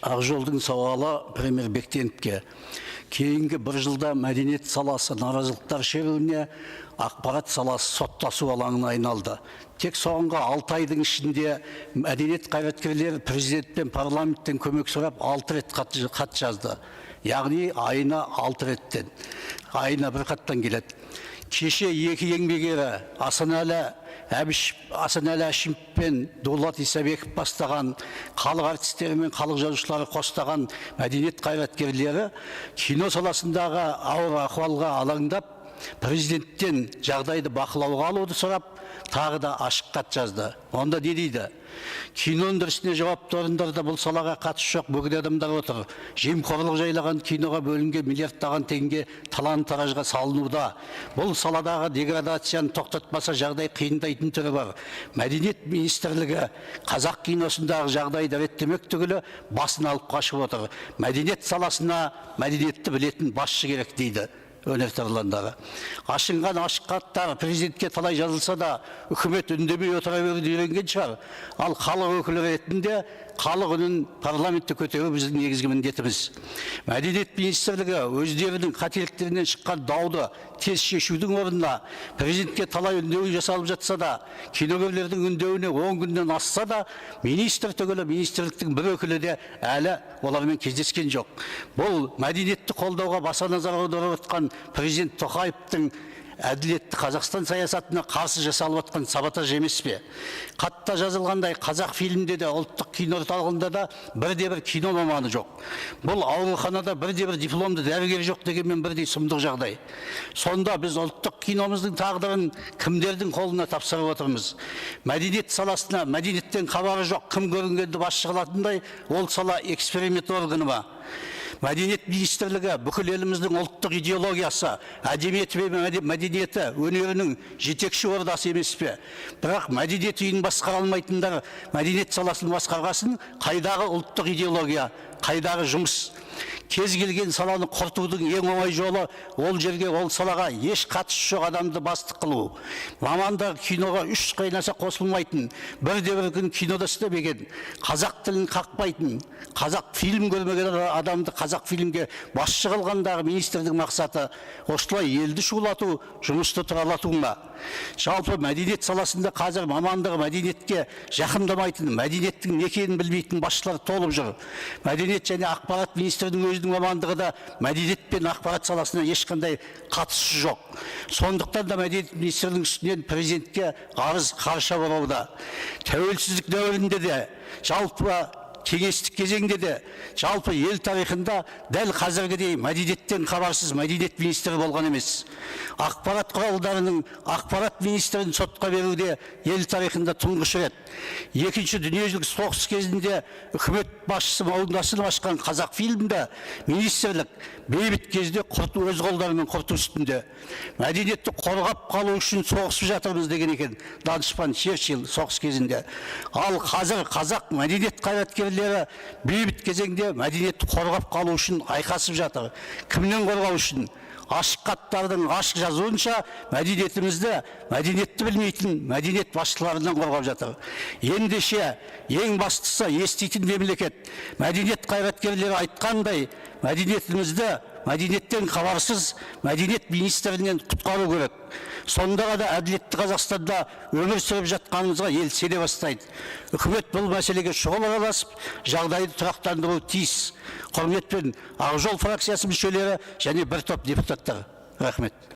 Ақ жолдың сауалы премьер Бектеновке. Кейінгі бір жылда мәдениет саласы наразылықтар шеруіне, ақпарат саласы соттасу алаңына айналды. Тек соңғы 6 айдың ішінде мәдениет қайраткерлері президент пен парламенттен көмек сұрап алты рет хат жазды. Яғни айына алты реттен, айына бір хаттан келеді. Кеше екі еңбек ері Асанәлі Әбіш, Асанәлі Әшімов пен Дулат Исабеков бастаған, халық әртістері мен халық жазушылары қостаған мәдениет қайраткерлері кино саласындағы ауыр ахуалға алаңдап, президенттен жағдайды бақылауға алуды сұрап, тағы да ашық хат жазды. Онда не дейді? Кино өндірісіне жауапты орындарда бұл салаға қатысы жоқ бөгде адамдар отыр. Жемқорлық жайлаған киноға бөлінген миллиардтаған теңге талан таражға салынуда. Бұл саладағы деградацияны тоқтатпаса, жағдай қиындайтын түрі бар. Мәдениет министрлігі қазақ киносындағы жағдайды реттемек түгілі, басын алып қашып отыр. Мәдениет саласына мәдениетті білетін басшы керек, дейді өнер тарландары. Ашынған ашық хаттар президентке талай жазылса да, үкімет үндемей отыра беруді үйренген шығар. Ал халық өкілі ретінде халық үнін парламентте көтеру — біздің негізгі міндетіміз. Мәдениет министрлігі өздерінің қателіктерінен шыққан дауды тез шешудің орнына, президентке талай үндеу жасалып жатса да, киногерлердің үндеуіне 10 күннен асса да, министр түгілі министрліктің бір өкілі де әлі олармен кездескен жоқ. Бұл мәдениетті қолдауға баса назар аударып отқан президент Тоқаевтың «Әділетті Қазақстан» саясатына қарсы жасалып жатқан саботаж емес пе? Хатта жазылғандай, Қазақ фильмде де, ұлттық кино орталығында да бірде бір кино маманы жоқ. Бұл ауруханада бірде бір дипломды дәрігер жоқ дегенмен бірдей сұмдық жағдай. Сонда біз ұлттық киномыздың тағдырын кімдердің қолына тапсырып отырмыз? Мәдениет саласына мәдениеттен хабары жоқ кім көрінгенді басшы қылатындай, ол сала эксперимент органы ма? Мәдениет министрлігі бүкіл еліміздің ұлттық идеологиясы, әдебиеті мен мәдениеті, өнерінің жетекші ордасы емес пе? Бірақ мәдениет үйін басқара алмайтындар мәдениет саласын басқарғасын, қайдағы ұлттық идеология, қайдағы жұмыс? Кез келген саланы құртудың ең оңай жолы — ол жерге, ол салаға еш қатысы жоқ адамды бастық қылу. Мамандар киноға үш қайнаса қосылмайтын, бірде бір күн кинода істемеген, қазақ тілін қақпайтын, қазақ фильм көрмеген адамды Қазақ фильмге басшы қылғандағы министрдің мақсаты осылай елді шулату, жұмысты тұралату ма? Жалпы, мәдениет саласында қазір мамандығы мәдениетке жақындамайтын, мәдениеттің не екенін білмейтін басшылар толып жүр. Мәдениет және ақпарат министрінің өзінің мамандығы да мәдениет пен ақпарат саласына ешқандай қатысы жоқ. Сондықтан да мәдениет министрінің үстінен президентке арыз қарша болуда. Тәуелсіздік дәуірінде де, жалпы кеңестік кезеңде де, жалпы ел тарихында дәл қазіргідей мәдениеттен хабарсыз мәдениет министрі болған емес. Ақпарат құралдарының ақпарат министрін сотқа беруде ел тарихында тұңғыш рет. Екінші дүниежүзілік соғыс кезінде үкімет басшысы орынбасарын ашқан Қазақ фильмді министрлік бейбіт кезде құрту, өз қолдарымен құрту үстінде. «Мәдениетті қорғап қалу үшін соғысып жатырмыз», — деген екен данышпан Черчилль соғыс кезінде. Ал қазір қазақ мәдениет қайраткерлері бейбіт кезеңде мәдениетті қорғап қалу үшін айқасып жатыр. Кімнен қорғау үшін? Ашық хаттардың ашық жазуынша, мәдениетімізді мәдениетті білмейтін мәдениет басшыларынан қорғап жатыр. Ендеше, ең бастысы, еститін мемлекет, мәдениет қайраткерлері айтқандай, мәдениетімізді мәдениеттен хабарсыз мәдениет министрінен құтқару керек. Сонда ғана әділетті Қазақстанда өмір сүріп жатқанымызға ел сене бастайды. Үкімет бұл мәселеге шұғыл араласып, жағдайды тұрақтандыруы тиіс. Құрметпен, Ақ жол фракциясы мүшелері және бір топ депутаттар. Рахмет.